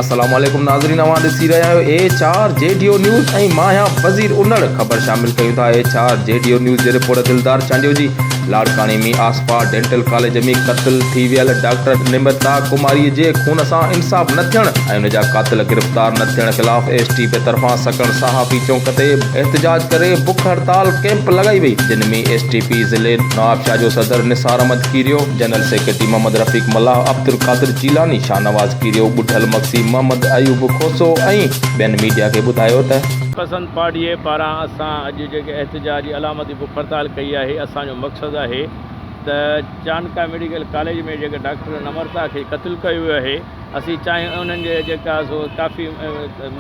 السلام عليڪم ناظرين اوهان ڏسي رهيا آهيو H R G D O news ۽ مان آهيان وزير انڙ خبر شامل ڪيون ٿا H R G D O news جي رپورٽ دلدار چانڊيو جي لاڙڪاڻي ۾ آصفا ڊينٽل ڪاليج ۾ قتل ٿي ويل ڊاڪٽر نمرتا ڪماري جي خون سان انصاف نه ٿيڻ ۽ ان جا قاتل گرفتار نه ٿيڻ خلاف ايس ٽي پي طرفان سڪڻ صحافي چونڪ تي احتجاج ڪري بک هڙتال ڪئمپ لڳائي وئي جنھن ۾ ايس ٽي پي ضلعي نوابشاهه جو صدر نثار احمد ڪيريو، جنرل سيڪريٽري محمد رفيق ملاح، عبدالقادر جيلاني، شاهنواز ڪيريو، ٻڍل مگسي، محمد ايوب کوسو ۽ ٻين ميڊيا کي ٻڌايو ته. پسند پارٽيء پاران اسان اڄ جيڪي احتجاجي علامتي بک هڙتال ڪئي آهي اسان جو مقصد آهي ته چانڊڪا ميڊيڪل ڪاليج ۾ جيڪي ڊاڪٽر نمرتا کي قتل ڪيو ويو آهي اسين چاهيون انهن جي جيڪا سو ڪافي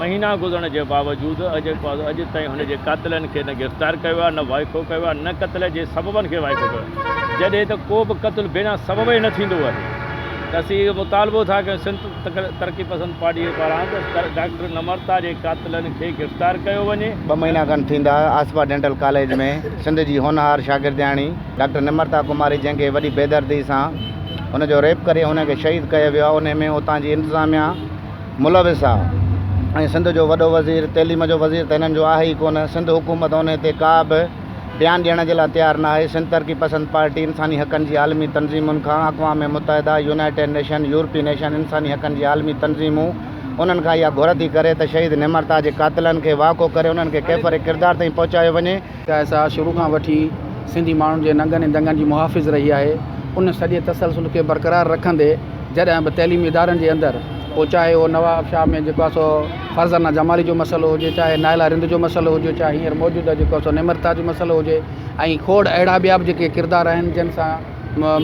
مهينا گذرڻ جي باوجود جيڪو آهي اڄ تائين هن جي قاتلن کي نه گرفتار ڪيو آهي نه وائکو ڪيو آهي نه قتل جي سببن کي وائکو ڪيو آهي جڏهن ته ڪو به قتل بنا سبب جي نه ٿيندو آهي ته اسين اهو مطالبو ٿا ڪيون سنڌ ترقي پسند پارٽي پاران ته ڊاڪٽر نمرتا جي قاتلن کي گرفتار ڪيو وڃي. ٻه مهينا کن ٿيندا آصفه ڊينٽل ڪاليج ۾ سنڌ جي هونهار شاگردياڻي ڊاڪٽر نمرتا ڪماري جنهن کي وڏي بيدردي سان ان جو ريپ ڪري ان کي شهيد ڪيو ويو آهي انهي ۾ اتان جي انتظاميا ملوث آهي ۽ سنڌ جو وڏو وزير تعليم جو وزير ته هنن جو آهي ئي ڪونه سنڌ حڪومت انهي تي ڪا به بيان ڏيڻ جي لاء تيار نه آهي سنڌ ترقي پسند پارٽي انساني حقن جي عالمي تنظيمن کان اقوام متحده يونائيٽيڊ نيشن يورپي نيشن انساني حقن جي عالمي تنظيمون انهن کان اها گهر ٿي ڪري ته شهيد نمرتا جي قاتلن کي واکو ڪري انهن کي ڪيفر ڪردار تائين پهچايو وڃي. چاهي سا شروع کان وٺي سنڌي ماڻهن جي ننگن ۽ دنگن جي محافظ رهي آهي، ان سڄي تسلسل کي برقرار رکندي جڏهن به تعليمي ادارن جي اندر پوء چاهي اهو نواب شاهه ۾ جيڪو آهي سو فرزانه جمالي جو مسئلو هجي، چاهي نائلا رند جو مسئلو هجي، چاهي هينئر موجوده جيڪو آهي سو نمرتا جو مسئلو هجي ۽ کوڙ اهڙا ٻيا به جيڪي ڪردار آهن جن سان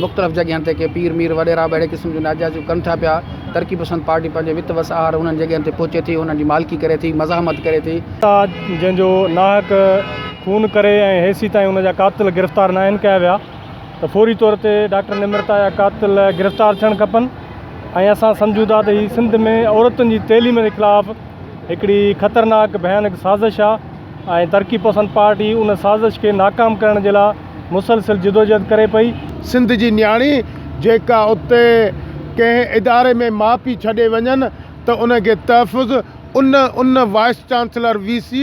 مختلف جڳهين تي ڪي پير مير وڏيرا به اهڙي قسم جون ناجائزيون ڪن ٿا پيا، ترقي پسند پارٽي پنهنجي وت وس آهر انهن جڳهين تي پهچي ٿي، انهن جي مالڪي ڪري ٿي، مزاحمت ڪري ٿي. جنهن جو ناحق خون ڪري ۽ هيسيتائين ان جا قاتل گرفتار ناهن ڪيا ويا ته فوري طور تي ڊاڪٽر نمرتا جا قاتل گرفتار ٿيڻ کپن ۽ اسان سمجهون ٿا ته هي سنڌ ۾ عورتن جي تعليم جي خلاف هڪڙي خطرناڪ ڀيانڪ سازش آهي ۽ ترقي پسند پارٽي ان سازش کي ناڪام ڪرڻ جي لاء مسلسل جدوجهد ڪري پئي. سنڌ جي نياڻي جيڪا اتي ڪنهن اداري ۾ ماء پيء ڇڏي وڃن ته ان کي تحفظ ان ان vice chancellor V C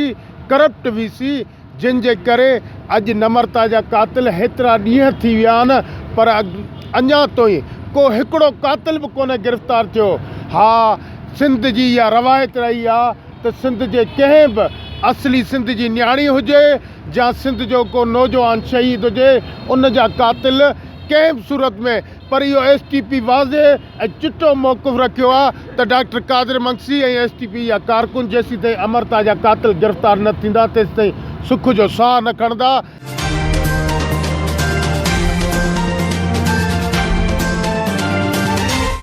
corrupt V C جن جي ڪري اڄ نمرتا جا قاتل هيترا ڏينهن ٿي ويا آهن پر اڃا توئين ڪو هڪڙو قاتل به ڪونه گرفتار ٿيو ها سنڌ جي اها روايت رهي آ ته سنڌ جي ڪنهن به اصلي سنڌ جي نياڻي هجي جا سنڌ جو ڪو نوجوان شهيد هجي ان جا قاتل ڪنهن به صورت ۾ پر اهو ايس ٽي پي واضح ۽ چٽو موقف رکيو آهي ته doctor Qadir Magsi ۽ S T P جا ڪارڪن جيسيتائين امرتا جا قاتل گرفتار نه ٿيندا تيسيتائين سک جو ساهه نه کڻندا.